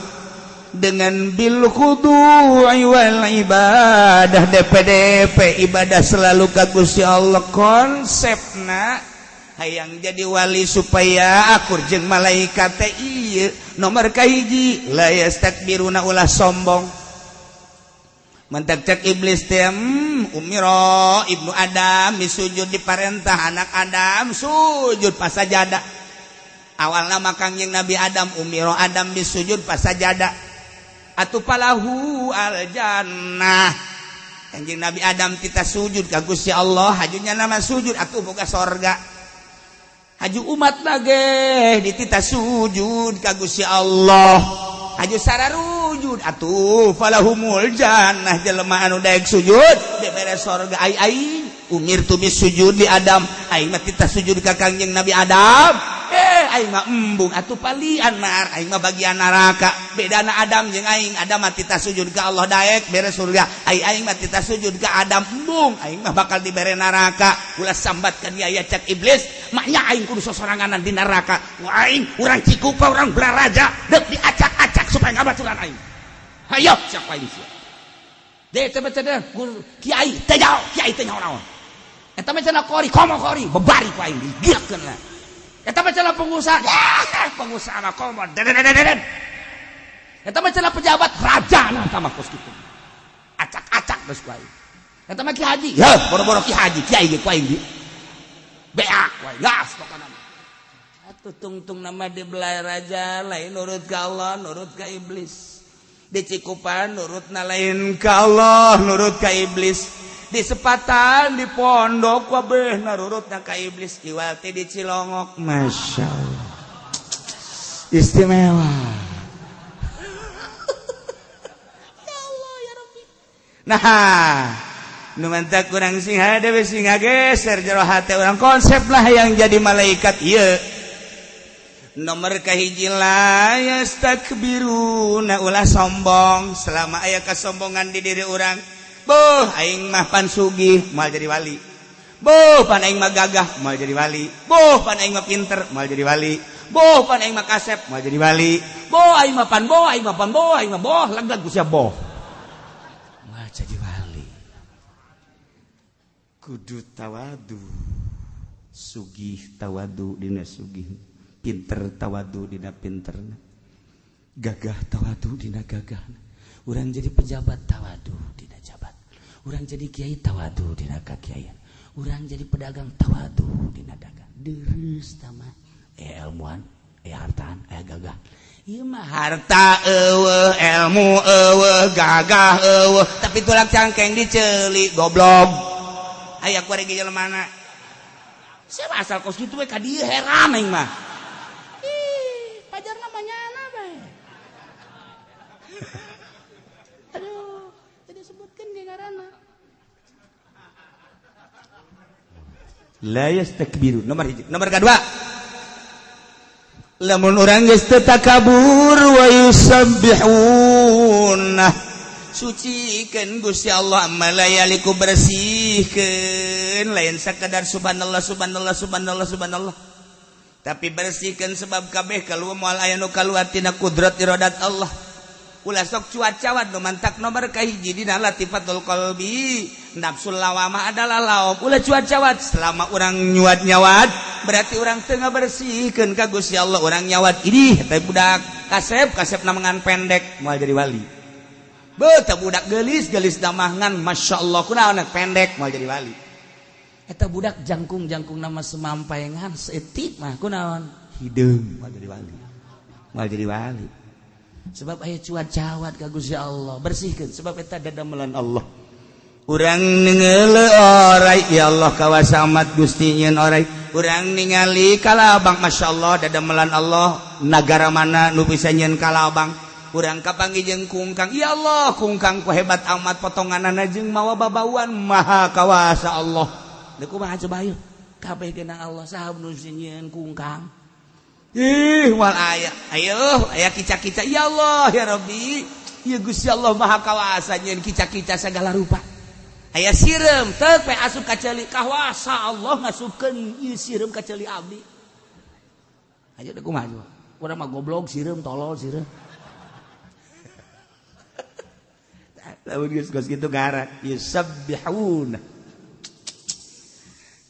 dengan bil khudu'i wal ibadah DPDP ibadah selalu ka Gusti Allah. Konsepna hayang jadi wali supaya akur jeung malaikat teh ieu nomor kahiji, la yastakbiruna, ulah sombong. Mentak cek iblis teh, umiro ibnu Adam sujud, diparentah anak Adam sujud pasajada. Awalna mah Kangjeng Nabi Adam, umiro Adam bisujud pasajada atuh falahu al jannah. Kanjeng Nabi Adam kita sujud ka Gusti Allah, hajunya nama sujud atuh boga sorga. Haju umat lagi ditita sujud ka Gusti Allah, haju sararujud atuh falahumul jannah. Jelema anu daek sujud dibere sorga. Ai aing umirtu bisujud li Adam, aing mah tita sujud ka Kangjeng Nabi Adam, aing mah embung atuh palian nar, aing mah bagian neraka. Bedana Adam jeung aing, Adam mah tita sujud ka Allah daek bere surga, ai aing mah tita sujud ka Adam embung, aing mah bakal dibere neraka. Ulah sambat ka dia ya, cek iblis, maknya aing kudu sosoranganan di neraka. Wah, aing urang Cikupa, urang Balaraja deuk diacak-acak supaya ngabaturan aing. Hayo siapa aing sia deh coba cenah kiai teh jauh, kiai teh nyaho naon eta mah cenah, kori komo kori bebari ku aing digiakeun lah eta mah cenah, pengusaha ya pengusaha mah komo deden eta mah cenah, pejabat raja nah eta mah kos kitu acak-acak geus ku aing. Eta mah ki haji ya boro-boro ki haji, kiai ge ku aing di beak ku aing gas pokona. Atuh tungtung nama di Balaraja lain nurut ka Allah, nurut ka iblis. Di Cikupan nurut na lain ka Allah, nurut ka iblis. Di Sepatan, di pondok kabeh nurut na ka iblis. Iwati di Cilongok, masya Allah, istimewa. Ya Allah ya Rabbi. Nah, nu mantak kurang sing hade we sing ngageser jero hate urang konsep lah yang jadi malaikat ieu. Nomor kahiji, la yastakbiruna, ulah sombong. Selama aya kesombongan di diri urang, boh aing mah pan sugih moal jadi wali, boh pan aing mah gagah moal jadi wali, boh pan aing mah pinter moal jadi wali, boh pan aing mah kasep moal jadi wali, boh aing mah pan, boh aing mah pan, boh aing mah boh lag-lag ku sia boh moal jadi wali. Kudu tawadu, sugih tawadu dina sugih, pinter tawadu dina pinterna, gagah tawadu dina gagahna. Urang jadi pejabat tawadu dina jabat. Urang jadi kiai tawadu dina kakiaian. Urang jadi pedagang tawadu dina dagang. Dereus tama ilmuan, hartaan, gagah. Ieu mah harta eueuh, ilmu eueuh, gagah eueuh, tapi tulak cangkeng diceuli goblok. Aya kuari ge jelema. Siapa asal kos kitu we ka dieu heran aing mah. Ih, pajar namanya ana bae. Aduh, tadi sebutkeun ge ngaranna. La yastakbiru nomor hiji. Nomor kedua. Lamun urang geus teu takabur wa yusabbihun. Sucikeun Gusti Allah malayaliku bersihkeun lain sakadar subhanallah subhanallah subhanallah subhanallah tapi bersihkeun sebab kabeh kaluar moal aya nu kaluar tina kudrat iradat Allah. Ulah sok cuaca-cuaca nu mantak nomor kahiji dina latifatul qalbi nafsul lawamah adalah laom. Ulah cuaca-cuaca selama urang nyuat nyawat berarti urang teu ngabersihkeun ka Gusti Allah. Urang nyawat idih teh budak kasep kasep namangan pendek moal jadi wali. Beuh budak gelis-gelis damangan Masya Allah kunaon pendek moal jadi wali. Eta budak jangkung-jangkung nama semampaengan seetik mah kunaon hideung moal jadi wali. Moal jadi wali. Sebab aya cuat-cawat ka Gusti Allah bersihkeun sebab eta dadamelan Allah. Urang ningeule orai ya Allah kawasa amat Gusti nyeun orai. Urang ningali kalabang Masya Allah dadamelan Allah nagara mana nu bisa nyeun kalabang. Urang kapanggih jeung kungkang ya Allah kungkang ku hebat amat potonganana jeung mawa babauan maha kawasa Allah. Deuk kumaha coba ayo kabeh genang Allah saha nu nyieun kungkang. Ih wal aya ayo aya kica-kica ya Allah ya Rabbi ya Gusti Allah maha kawasa nyieun kica-kica segala rupa. Aya sireum teu pe asup ka ceuli kawasa Allah ngasupkeun ieu sireum ka ceuli abdi. Ayo deuk kumaha coba urang mah goblok sireum tolol sireum. Lamun geus geus kitu gara yusabbihuna.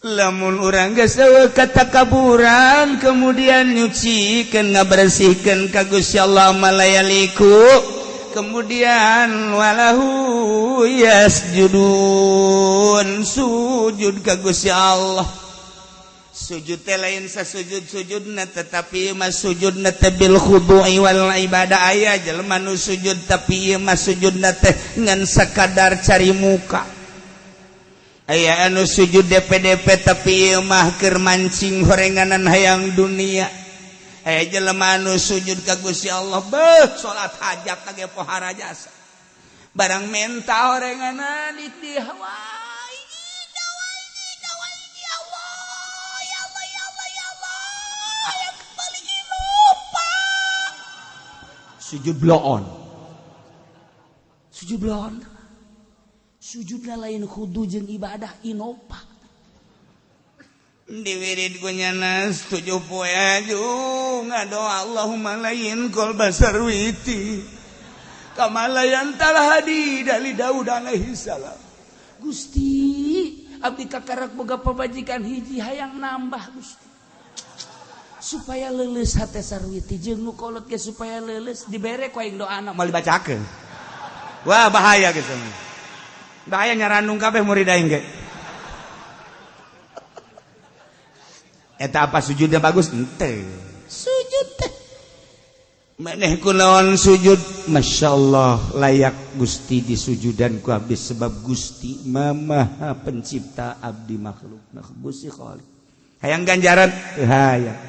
Lamun urang geus eueuh katakaburan kemudian nyucikeun ngabersihkeun ka Gusti Allah malayaliku kemudian walahu yasjudun sujud ka Gusti Allah. Sujud teh lain sasujud-sujudna tetapi mah sujudna teh bil khudu'i wal ibadah. Aya jelema nu sujud tapi ieu mah sujudna teh ngan sakadar cari muka. Aya anu sujud DPDP tapi ieu mah keur mancing horenganan hayang dunia. Aya jelema anu sujud ka Gusti Allah beuh salat hajat ge pohara jasa. Barang menta horenganan di hawa sujud bloon. Sujud bloon. Sujudna lain khudu jeung ibadah inopa. Diwirid ku nyana 7 poe aju ngadoa Allahumma lain qalba sarwiti kama layan talhadi dari Daud alaihi salam. Gusti, abdi kakarak boga pamajikan hiji hayang nambah Gusti. Supaya leuleus hate sarwiti jeung nu kolot ge supaya leuleus dibere ku aing doana moal dibacakeun. Wah bahaya geus. Bahaya nyarandung kabeh murid aing ge. Eta apa sujudnya bagus? Henteu. Sujud teh. Maneh kunaon sujud? Masyaallah layak Gusti disujudan ku abdi sebab Gusti Maha Pencipta abdi makhluk. Nah, Gusti Khaliq. Hayang ganjaran? Teu hayang.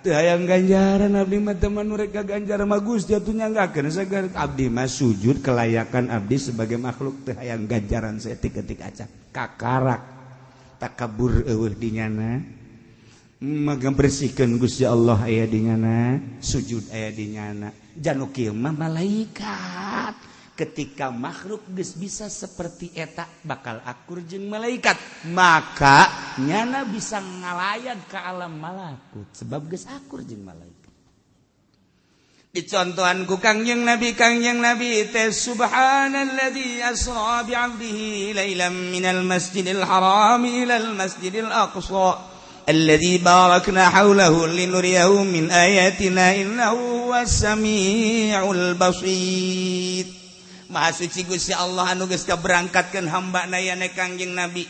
Teu hayang ganjaran abdi mah teman mereka ganjaran mah Gusti atuh nyanggakeun sagar abdi mah sujud kelayakan abdi sebagai makhluk teu hayang ganjaran saeutik-eutik acan. Kakarak takabur eueuh di nyana. Maka bersihkeun Gusti Allah aya di nyana, sujud aya di nyana. Janu kieu mah malaikat. Ketika makhluk geus bisa seperti eta bakal akur jeung malaikat, maka nyana bisa ngalayat ke alam malakut sebab geus akur jeung malaikat. Dicontohan ku Kangjeng Nabi teh subhanalladzi asra bi 'abdihi lailan minal masjidil haram ilal masjidil aqsa alladzi barakna haulahu linuriyahu min ayatina innahu was samiul basir. Maha suci Gusti Allah anu geus kaberangkatkeun hamba na yane Kangjeng Nabi.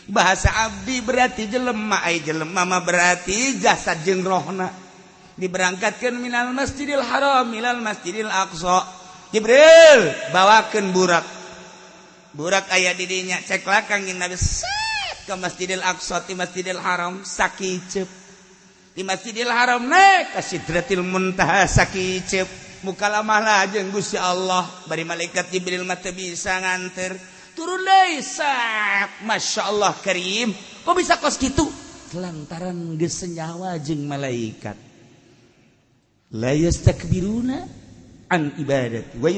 Bahasa abdi berarti jelema, ai jelema mah berarti jasad jeung rohna. Diberangkatkeun minal Masjidil Haram ilal Masjidil Aqsa. Jibril bawakeun burak. Burak aya di dinya, ceklah Kangjeng Nabi set ke Masjidil Aqsa ti Masjidil Haram sakiceup. Di Masjidil Haram naik ka Sidratil Muntaha sakiceup. Mukalamah lah jeung Gusti Allah bari malaikat Jibril mah teu bisa nganter turun deui sak. Masya Allah karim, kok bisa kos kitu? Lantaran geus senyawa jeung malaikat. La yastakbiruna an ibadati wa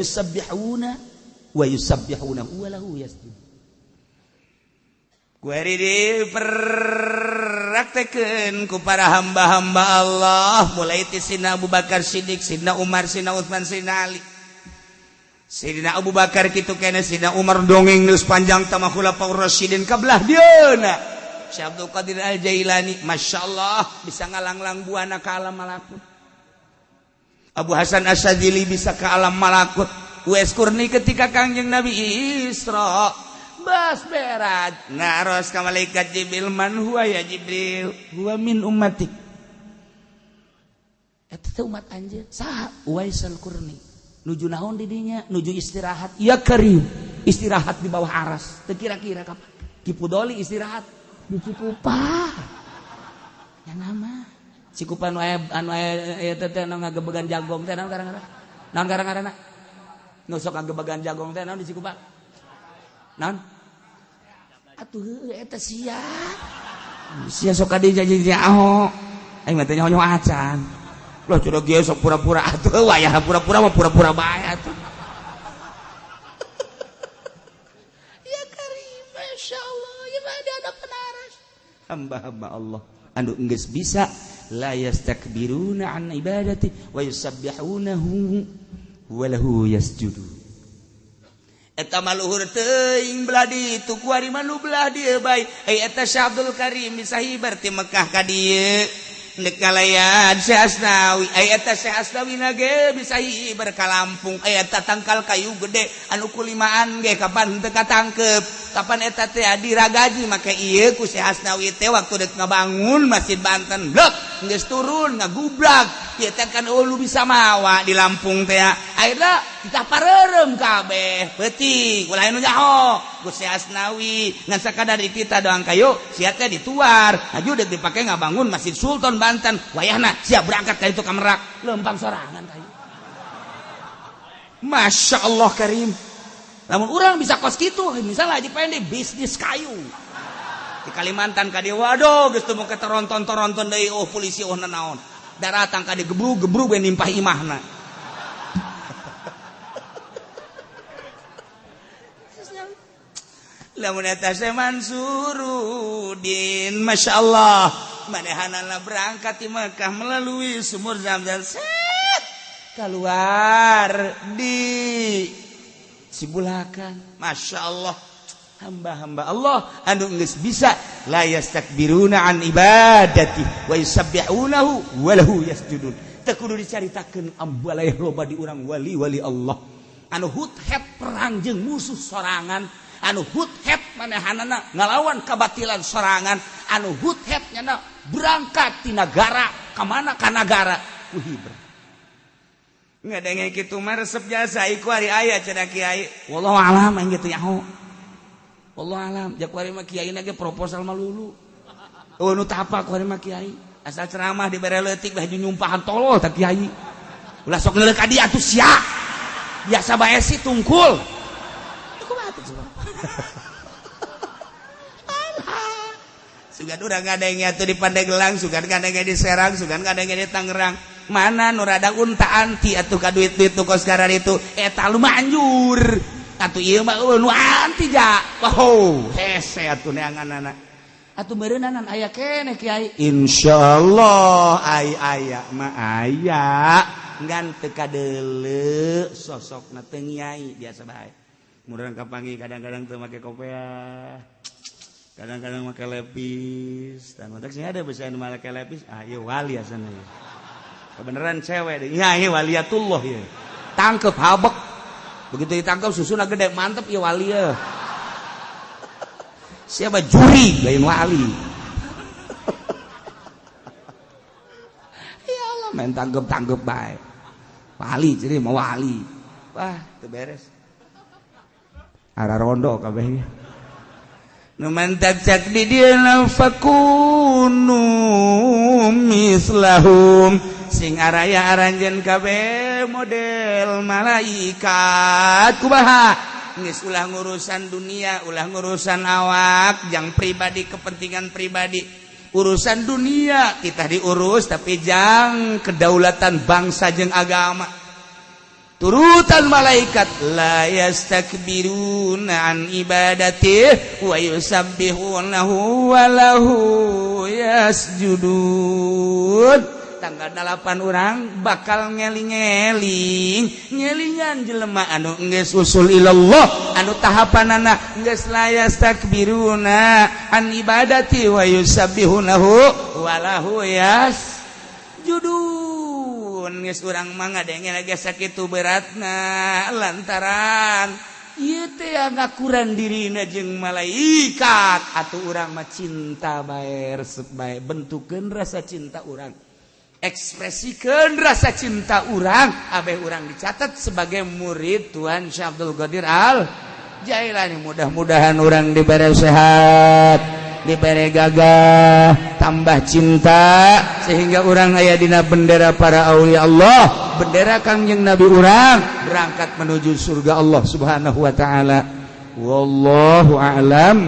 yusabbihuna wa lahu yasjud. Kuari dipraktekeun ku para hamba-hamba Allah mulai ti Sidna Abu Bakar Siddiq, Sidna Umar, Sidna Utsman, Sidna Ali. Sidna Abu Bakar kitu keneh, Sidna Umar dongeng geus panjang tama Khulafaur Rasyidin kabelah dieuna. Syekh Abdul Qadir Al-Jailani, Masya Allah bisa ngalanglang buana ka alam malakut. Abu Hasan Asy-Syadzili bisa ke alam malakut. Uwais Qurni ketika Kangjeng Nabi Isra bas berat ngaros ka malaikat Jibril, man huwa ya Jibril? Huwa min ummatik. Eta teh umat anjeun. Saha? Uwais Al-Qurni. Nuju naon di dinya? Nuju istirahat. Ya karim, istirahat di bawah aras. Teu kira-kira kapan? Ki Pudoli istirahat di Cikupa. Ya nama Cikupa nu aya anu aya eta teh anu ngagebegan jagong teh naon garang-garang? Naon garang-garangna? Nu sok ngagebegan jagong teh naon di Cikupa? Naon? Atuh heueuh eta sia. Sia sok ka dieu janji aho. Aing mah teh nyaho acan. Loh curug ieu sok pura-pura atuh wayah pura-pura mah pura-pura bae atuh. Ya karim, masyaallah, ieu mah ada penaras. Hamba-hamba Allah anu geus bisa la yastakbiruna an ibadati wa yusabbihunahu wa lahu yasjudun. Eta maluhur teuing belah ditu kuari mah nu belah dieu bae. Ai eta Syekh Abdul Karim bisa hibar ti Mekah ka dieu. Ndek ngalayan Syekh Asnawi. Ai eta Syekh Asnawi na ge bisa hibar ka Lampung. Ai eta tangkal kayu gede anu kulimaan ge kapan teu katangkep. Kapan eta teh diragaji make ieu ku Syekh Asnawi teh waktu dek ngabangun Masjid Banten. Blek geus turun ngagubrak. Ieu teh kan eueuh bisa mawa di Lampung teh. Akhirna kita pareureum kabeh peuting ulah anu nyaho Gusti Asnawi ngan sakadar ditita doang kayu sia teh dituar aju deuk dipake ngabangun Masjid Sultan Banten wayahna sia berangkat ka itu ka Merak lempang sorangan kayu. Masya Allah karim, lamun urang bisa kos kitu misalnya Haji Pendi bisnis kayu di Kalimantan ka dieu waduh geus teu moal teronton-toronton deui oh polisi oh nanaon daratang ka dieu gebrug-gebrug we nimpah imahna. Lamun eta Syekh Mansurudin, Masya Allah manehanana berangkat di Mekah melalui sumur Zam-Zam set keluar di Cibulakan. Masya Allah, hamba-hamba Allah anu geus bisa la yastakbiruna an ibadati wa yusabbihunahu wa lahu yasjudun. Teu kudu dicaritakeun ambaleh loba di urang wali-wali Allah anu hut-het perang jeung musuh sorangan, anu hut-het manehanana ngalawan kabatilan sorangan, anu hut-het nyana berangkat ti nagara ka mana ka nagara kuhibra. Ngadenge kitu mah resep jasa iku ari aya cenah kiai. Wallahu alam aing kitu nyaho. Wallahu alam jak kuari mah kiai na ge proposal mah lulu. Eueuh nu tapa kuari mah kiai. Asal ceramah dibere leutik beh nyumpahan tolol tah kiai. Ulah sok neuleuk ka dieu atuh sia. Biasa bae sih tungkul. Kumaha teh coba. Sugan urang ngadenge atuh di Pandeglang, sugan ngadenge di Serang, sugan ngadenge di Tangerang. Mana nu rada unta anti atuh ka duit-duit nu kos karar itu eta lu manjur. Atuh ieu mah eueuh nu anti ja. Wow, hese atuh neanganana. Atuh meureunanan aya keneh kiai. Insyaallah ai aya mah aya. Ngan teu kadeuleu sosokna teu nyai biasa bae. Murang kapanggih kadang-kadang teu make kopeah. Kadang-kadang make lepis. Dan matak sih ada bisa nu make lepis, ah ieu wali asana ieu. Kebeneran cewek deh. Ya, ieu waliatullah ieu. Tangkep habek. Begitu ditangkap susuna gede, mantep ya wali ya. Siapa juri lain wali. Ya Allah, main tanggep-tanggep bae. Wali jadi mau wali. Wah, itu beres. Arah rondo kabehnya. Nu mantak cak di dieu fakunu mislahum sing araya aranjeun kabeh model malaikat kumaha geus ulah ngurusan dunia, ulah ngurusan awak, jang pribadi kepentingan pribadi. Urusan dunia kita diurus tapi jang kedaulatan bangsa jeung agama. Turutan malaikat la yastakbiruna an ibadatihi wa yusabbihunahu wa lahu yasjudun. Tanggal 8 orang bakal ngeling-ngeling, ngelingan jelema anu geus usul ilallah, anu tahapanana geus la yastakbiruna an ibadati wa yusabbihunahu wa lahu yasjudun. Geus urang mah ngadenge lagi sakitu beratna lantaran ieu teh ngakuran dirina jeung malaikat atuh urang mah cinta bae resep bae bentukeun rasa cinta urang, ekspresikeun rasa cinta urang abeh urang dicatat sebagai murid Tuhan Syekh Abdul Qadir Al Jailani. Mudah-mudahan urang diberi sehat, diberi gagah, tambah cinta sehingga urang aya dina bendera para aulia Allah, bendera Kangjeng Nabi urang berangkat menuju surga Allah Subhanahu wa taala. Wallahu a'lam.